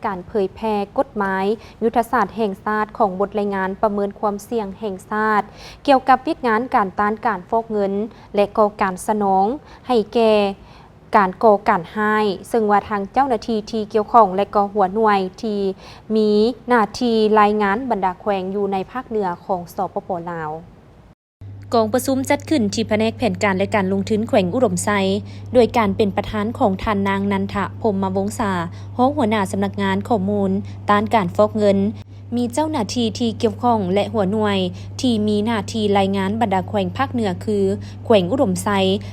ການເຜີຍແຜ່ກົດໝາຍຍຸດທະສາດແຫ່ງຊາດຂອງບົດລາຍງານປະເມີນຄວາມສ່ຽງແຫ່ງຊາດ ກ່ຽວກັບວຽກງານການຕ້ານການຟອກເງິນ ແລະ ກໍການສະໜອງໃຫ້ແກ່ການກໍ່ການຮ້າຍ, ເຊິ່ງວ່າທາງເຈົ້າໜ້າທີ່ທີ່ກ່ຽວຂ້ອງ ແລະ ກໍຫົວໜ່ວຍທີ່ມີໜ້າທີ່ລາຍງານບັນດາແຂວງຢູ່ໃນພາກເໜືອຂອງ ສປປ ລາວ. ກອງປະຊຸມຈັດຂຶ້ນທີ່ພະແນກແຜນການ ແລະ ການລົງທຶນແຂວງອຸດົມໄຊ ໂດຍການເປັນປະທານຂອງທ່ານນາງ ນັນທະ ພົມມະວົງສາ ຮອງຫົວໜ້າສຳນັກງານຂໍ້ມູນຕ້ານການຟອກເງິນ, ມີເຈົ້າໜ້າທີ່ທີ່ກ່ຽວຂ້ອງ ແລະ ຫົວໜ່ວຍທີ່ມີໜ້າທີ່ລາຍງານບັນດາແຂວງພາກເໜືອຄື ແຂວງອຸດົມໄຊ,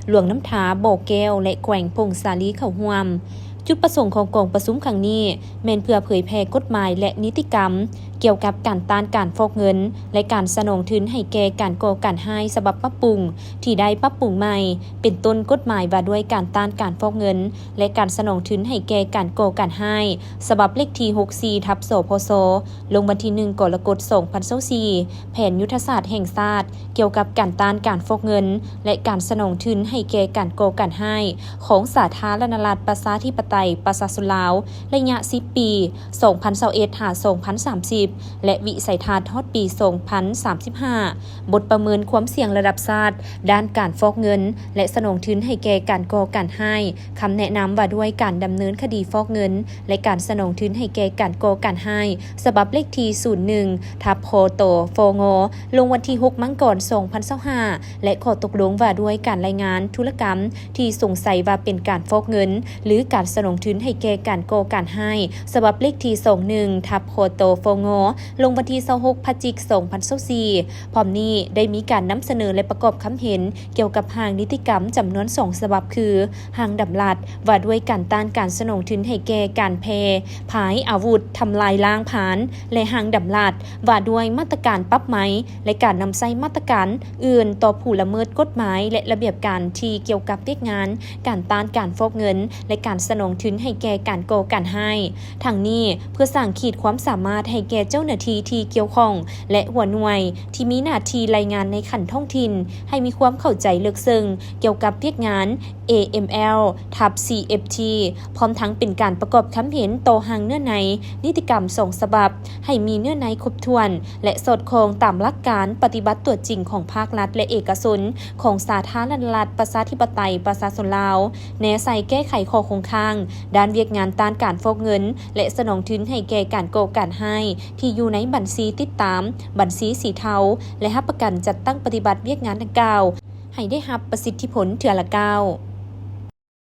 ຫຼວງນ້ຳທາ, ບໍ່ແກ້ວ ແລະ ແຂວງຜົ້ງສາລີເຂົ້າຮ່ວມ. ຈຸດປະສົງຂອງກອງປະຊຸມຄັ້ງນີ້ ແມ່ນເພື່ອເຜີຍແຜ່ກົດໝາຍ ແລະ ນິຕິກຳ ກ່ຽວກັບການຕ້ານການຟອກເງິນ ແລະ ການສະໜອງທຶນໃຫ້ແກ່ການກໍ່ການຮ້າຍ ສະບັບປັບປຸງ ທີ່ໄດ້ປັບປຸງໃໝ່, ເປັນຕົ້ນກົດໝາຍວ່າດ້ວຍການຕ້ານການຟອກເງິນ ແລະ ການສະໜອງທຶນໃຫ້ແກ່ການກໍ່ການຮ້າຍ ສະບັບເລກທີຫົກສີ່ ທັບ ສພຊ ລົງວັນທີໜຶ່ງ ກໍລະກົດ ສອງພັນຊາວສີ່, ແຜນຍຸດທະສາດແຫ່ງຊາດ ກ່ຽວກັບການຕ້ານການຟອກເງິນ ແລະ ການສະໜອງທຶນໃຫ້ແກ່ການກໍ່ການຮ້າຍ ຂອງສາທາລະນະລັດ ປະຊາທິປະໄຕ ປະຊາຊົນລາວ ໄລຍະສິບປີ ສອງພັນຊາວເອັດ ຫາ ສອງພັນສາມສິບ ແລະ ວິໄສທັດຮອດປີ ສອງພັນສາມສິບຫ້າ, ບົດປະເມີນຄວາມສ່ຽງລະດັບຊາດດ້ານການຟອກເງິນ ແລະ ສະໜອງທຶນໃຫ້ແກ່ການກໍ່ການຮ້າຍ, ຄຳແນະນຳວ່າດ້ວຍການດຳເນີນຄະດີຟອກເງິນ ແລະ ການສະໜອງທຶນໃຫ້ແກ່ການກໍ່ການຮ້າຍ ສະບັບເລກທີສູນໜຶ່ງ ທັບ ພຕ ຟງ ລົງວັນທີຫົກ ມັງກອນ ສອງພັນຊາວຫ້າ ແລະ ຂໍ້ຕົກລົງວ່າດ້ວຍການລາຍງານທຸລະກຳທີ່ສົງໄສວ່າເປັນການຟອກເງິນ ຫຼື ການສະໜອງທຶນໃຫ້ແກ່ການກໍ່ການຮ້າຍ ສະບັບເລກທີສອງໜຶ່ງ ທັບ ພຕ ຟງ ລົງວັນທີຊາວຫົກ ພະຈິກ ສອງພັນຊາວສີ່. ພ້ອມນີ້ໄດ້ມີການນຳສະເໜີ ແລະ ປະກອບຄຳເຫັນ ກ່ຽວກັບຮ່າງນິຕິກຳຈຳນວນສອງສະບັບ ຄື ຮ່າງດຳລັດວ່າດ້ວຍການຕ້ານການສະໜອງທຶນໃຫ້ແກ່ການແຜ່ຜາຍອາວຸດທຳລາຍລ້າງຜານ ແລະ ຮ່າງດຳລັດວ່າດ້ວຍມາດຕະການປັບໃໝ ແລະ ການນຳໃຊ້ມາດຕະການອື່ນຕໍ່ຜູ້ລະເມີດກົດໝາຍ ແລະ ລະບຽບການທີ່ກ່ຽວກັບວຽກງານການຕ້ານການຟອກເງິນ ແລະ ການສະໜອງທຶນໃຫ້ແກ່ການກໍ່ການຮ້າຍ. ທັງນີ້ ເພື່ອສ້າງຂີດຄວາມສາມາດໃຫ້ແກ່ເຈົ້າໜ້າທີ່ທີ່ກ່ຽວຂ້ອງ ແລະ ຫົວໜ່ວຍທີ່ມີໜ້າທີ່ລາຍງານໃນຂັ້ນທ້ອງຖິ່ນ ໃຫ້ມີຄວາມເຂົ້າໃຈເລິກເຊິ່ງກ່ຽວກັບວຽກງານ ເອເອັມແອລ ທັບ ຊີເອັບທີ ພ້ອມທັງເປັນການປະກອບຄຳເຫັນຕໍ່ຮ່າງເນື້ອໃນນິຕິກຳສອງສະບັບ ໃຫ້ມີເນື້ອໃນຄົບຖ້ວນ ແລະ ສອດຄ່ອງຕາມຫຼັກການປະຕິບັດຕົວຈິງຂອງພາກລັດ ແລະ ເອກະຊົນຂອງສາທາລະນະລັດ ປະຊາທິປະໄຕ ປະຊາຊົນລາວ, ແນໃສ່ແກ້ໄຂຂໍ້ຄົງຄ້າງດ້ານວຽກງານຕ້ານການຟອກເງິນ ແລະ ສະໜອງທຶນໃຫ້ແກ່ການກໍ່ການຮ້າຍ ທີ່ຢູ່ໃນບັນຊີຕິດຕາມ, ບັນຊີສີເທົາ ແລະ ຮັບປະກັນຈັດຕັ້ງປະຕິບັດວຽກງານດັ່ງກ່າວ ໃຫ້ໄດ້ຮັບປະສິດທິຜົນເທື່ອລະກ້າວ.